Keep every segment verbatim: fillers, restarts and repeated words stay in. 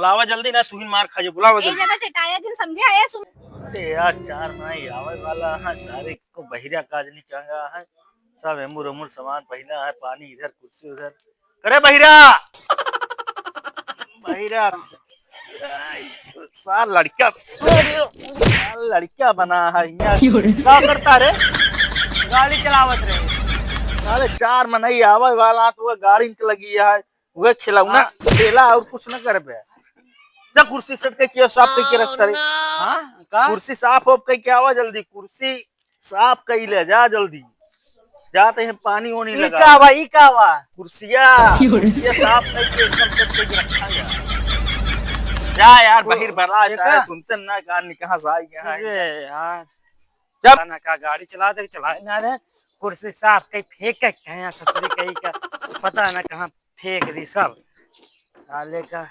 बुलावा जल्दी ना, तू ही मार खा जे, बुलावा ए जल्दी। ज्यादा टेटाया जिन समझे, ए सुन। अरे यार, चार मनाई आवे वाला है, सारे को बहिरा काज नहीं चंगा है, सब एमुर एमुर सामान पहिना है, पानी इधर, कुर्सी उधर। करे बहिरा, बहिरा, सार लड़का, सार लड़का बना है यहाँ। का करता रे? गाड़ी चलावत रहे। अरे चार मनई आवे वाला तो वो गाड़ी के लगी है, वो खिलौना हाँ। खेला और कुछ न करबे। जा कुर्सी सेट के किया साफ करके रख सारे। हाँ, का? कुर्सी साफ हो कह के आवा जल्दी, कुर्सी साफ कई ले जा जल्दी। जाते हैं पानी ओनी ई लगा। का बा, ई का बा? कुर्सिया, कुर्सिया साफ कई के एकदम सेट कई के रखा है। जा यार, बहिर बला है, सारे सुनते ना, कान निकहा से आई गया है। अरे यार। जब पता ना का गाड़ी चला दे, चलाए ना दे, कुर्सी साफ कई फेंक के कहे ससुरी कहीं का, पता ना कहाँ फेंक दी सब। साले का।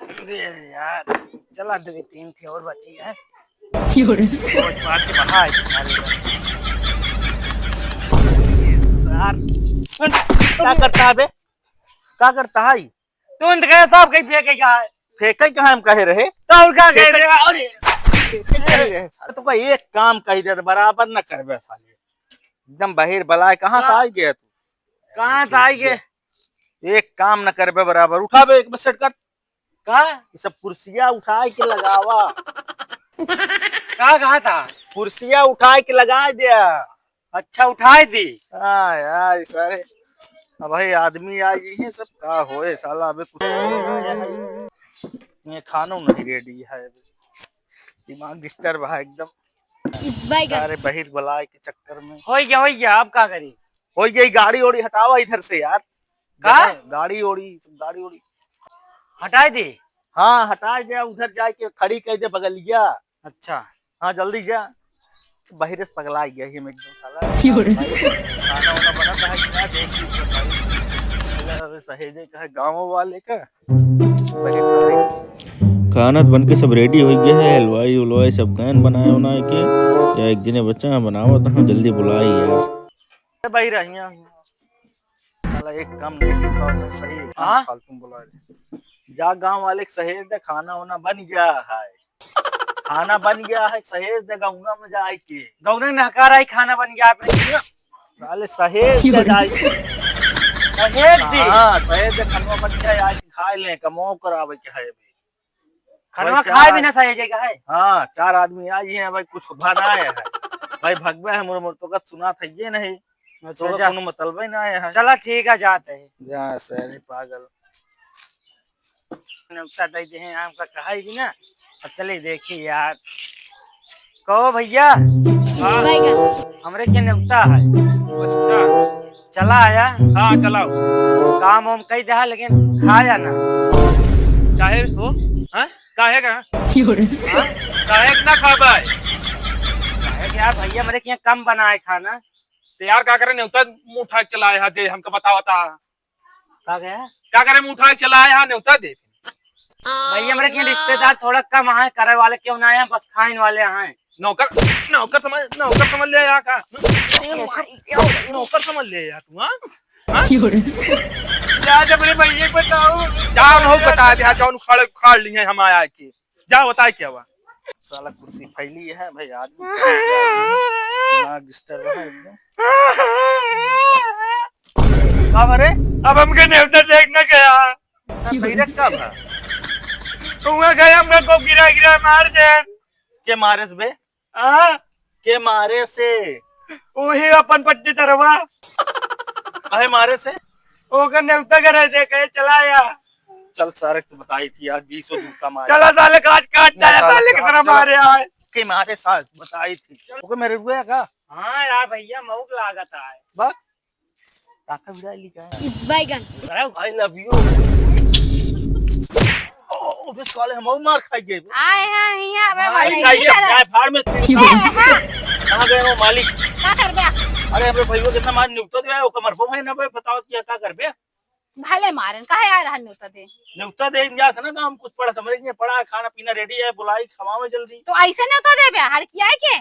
अरे यार, चला दे, तीन थी और बची है। क्यों रे? रोज पाँच के बढ़ा है सारे का। ये सार, का करता है बे? का करता है? तू उनके सब कहीं फेंके का है? फेंके कहाँ हम कहे रहे? तो और का कहे रहे? अरे। फेंके कहे रहे साले। तो का एक काम कही दे तो बराबर न करबे साले। एकदम बहिर बलाए, कहाँ से हाँ। आई गया तू? कहाँ से आई गए? एक काम न करबे बराबर। उठाबे एक बार सेट कर। का? ये सब कुर्सिया उठाए के लगावा। का कहा था? कुर्सिया उठाए के लगा दिया। अच्छा, उठाए दी। हाँ यार, ये सारे अब भाई आदमी आ गई हैं सब, का होए साला, अबे कुछ नहीं आया है। ये खानो नहीं रेडी है, दिमाग डिस्टर्ब है एकदम। बैगन। अरे बहिर बलाए के चक्कर में। हो गया, हो गया, अब का करी? हो गई, गाड़ी ओड़ी हटावा इधर से यार। का? गाड़ी ओड़ी, गाड़ी ओड़ी। हटाए दे? हाँ, हटाए दे, उधर जाके खड़ी कर दे बगलिया। अच्छा। हाँ, जल्दी जा। बहिरे से पगला गया ही हम एकदम साला। क्यों रे? भाई, खाना वाना बना था कि ना, देख ली तो भाई। अरे, सहेजे का है गाँव वाले का। बहिर सारे। खाना बन के सब रेडी हो गया है, हलवाई उलवाई सब गैन बनाए उनाए के। या एक जने बच्चा बनावत, हाँ, जल्दी बुलाई यार। ए भाई, रहिया। साला एक काम नहीं करता, मैं सही, हाँ? फालतू बोला रे। जा गाँव वाले के सहेज दे, खाना वाना बन गया है। खाना बन गया है, सहेज दे गौना में जाए के। गौना में नहकार आई, खाना बन गया आपने। साले सहेज दे जाए के। सहेज दी। हाँ, सहेज दे, खाना बन गया, आए के खाए ले, कमो करावे के है अभी। खाना भाई, खाए चार बिना सहेजे का है? हाँ, चार आदमी आई हैं भाई, कुछ उठा ना आया है। भाई, भगवे है मोर, मोर तो कत सुना था ये नहीं। अच्छा, तो अच्छा। कोनो मतलब ही ना आया है। चला, ठीक है, जाते हैं। जा, सही पागल। नेवता दे दे हैं, आम का कहाई भी ना। अब चले देखी यार। कहो भैया। हाँ। बैगन। हमरे के नेवता है। अच्छा। चला आया। हाँ, चलाओ। काम वाम कई दहा, लेकिन खाया ना। काहे हो? हाँ? काहे का? क्यों रे? हाँ? काहे के ना खाबे? काहे के यार भैया, मेरे के यहाँ कम बनाए खाना। तो यार, का करे, नेवता मुंह उठा के चलाए हा, दे हमका बतावा ता। का गया? का करे, मुंह उठा के चलाए हा, नेवता दे। भैया, मेरे के यहाँ रिश्तेदार थोड़ा कम आए, करे वाले क्यों ना आए, बस खाइन वाले आए। नौकर, नौकर समझ, नौकर समझ ले यार का? नौकर, नौकर समझ ले यार तू, हाँ? हाँ? क्यों रे? जा जब रे भैया को बताओ। जा उन्हों बता दे, हाँ, जा उखाड़, उखाड़ ली है हम आया के। जा बताए क्या हुआ? साला कुर्सी फैली है भाई, आदमी दिमाग डिस्टर्ब है एकदम। का भरे? अब हमके नेवता देखना गया। सर, भैरक का भा? हुआ गए, हमका को गिरा गिरा मार दे। के मारे से बे? हाँ? के मारे से? वही अपन पट्टी तरवा। काहे मारे से? ओकर नेवता करे दे, कहे चला या। चल सारे, तू बताई थी यार, बीस वो धक्का मारे। चला साले, घास काट ना, डाला साले, साले के चला, तरह चला। मारे आए। के मारे साथ बताई थी। ओके, मेरे रुपया का? हाँ यार भैया, मऊक लागत आए। बस। काका भिड़ा ली का? It's बैगन। अरे, I love you। ओ, बे साले, हम और मार खाई गए। आए हैं, हियाँ, अबे, भाई, भाई, भाई, ये साला। काय फाड़ में तेरे ए, हाँ। कहाँ गए हो मालिक? का करबे? अरे, हमरे भइयो कितना मार निपटो दे, ओकर मरबो भाई ना बे, बताओ क्या, का करबे? भले मारन, काहे आ रहन नेवता दे? नेवता दे, जा था ना गाँव में, कुछ पड़ा समझ नहीं पड़ा, खाना पीना रेडी है, बुलाई, खवावे जल्दी। तो ऐसे नेवता देबे, हड़कियाए के?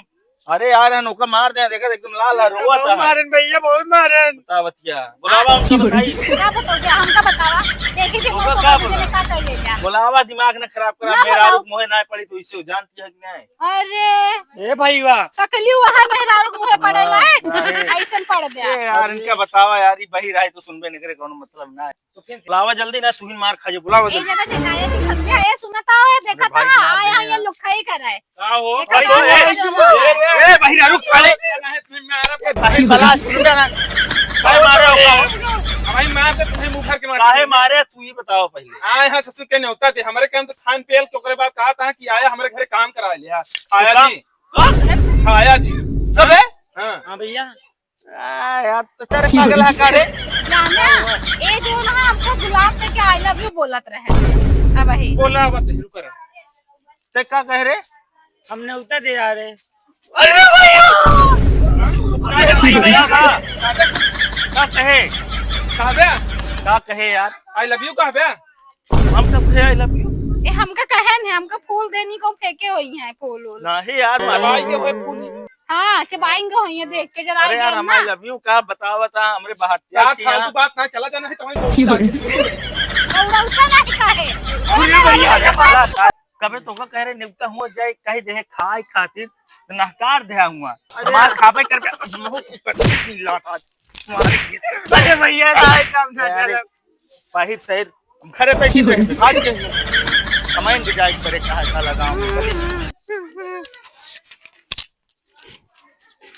अरे यार, हन ओका मार दे, देखा एकदम लाल है, रोवा बहुत था। मारन भैया, बहुत मारन। बता बतिया, बुलावा उनका, बताई। का बताओ, हमका बतावा। देखी थी ओका वो का कमरे में बोला? का कर ले जा। बुलावा, दिमाग ना खराब करा, ना मेहरारू बुलाओ। के मुँहे ना पड़ी तो इसे जानती है कि नहीं? अरे। ए भाई वाह। सकली वहाँ मेहरारू के मुँहे पड़े हाँ, लायक। अरे। ऐसन पड़ गया। ए यार, इनका बतावा यार, ये बहिर आई तो सुनबे नहीं करे, कोनो मतलब ना है। तो फिर बुलावा जल्दी ना, तू ही मार खा जे, बुलावा ए जल्दी। जगह ठेकाया थी, समझा? ए, सुनता हो, देखा अरे भाई, था, मार आया, दिया। ये लुखाई कर रहा है। का हो? देखा अरे, था, ए, आया, ए, आया। ए, ए, बहिरा, रुक, साले। ए, बहिर बला, सुन जा ना। काहे मारे हो, का हो? भाई, मार दे, तुम्हें मुंह भर के मार काहे दे। मारे, तू ही बताओ पहले। आए हैं ससुर के न्योता दे, हमारे काम तो खान पियल के, ओकरे बाद कहा था कि आया हमारे घरे काम करा लिया। आया तो जी। काम? आया जी। कबे? हाँ। हाँ भैया। आ, यार, तो तेरे पागल है का रे? जाना, ए जो ना हमको गुलाब देके I love you बोलत रहे। अब वही। बोला, अब तो शुरू करा। ते का कह रे? हमने उतर दे यार। अरे भैया! अरे भैया, का, का कहे? कहबे? का कहे यार? I love you कहबे? हम कब कहे I love you? ए, हमका कहे न, हमका फूल देनी को फेंके हुई हैं, फूल वूल। नहीं यार, चबाई के हुए फूल। हाँ, चबाई के हुई हैं, देख के जरा अरे यार, हम ना। I love you का बतावा था, हमरे बाहर यार, क्या किया? फालतू बात ना, चला जाना है, तुम्हारी बहुत की बात है। और उड़ौता नहीं काहे? अरे भैया, अरे बाला था। कबे तोका कह रहे निपटा हुआ जाए, कही दे खाए खातिर, नहकार दे हुआ। अरे हमार यार। खाबे करबे, मुंह कर, लौटा। अरे भैया, राय काम ना अरे, चला। बाहिर शहर, हम घरे तक ही रहे, भाग गए। कमाइन के जाए करे, कहा का लगाऊं।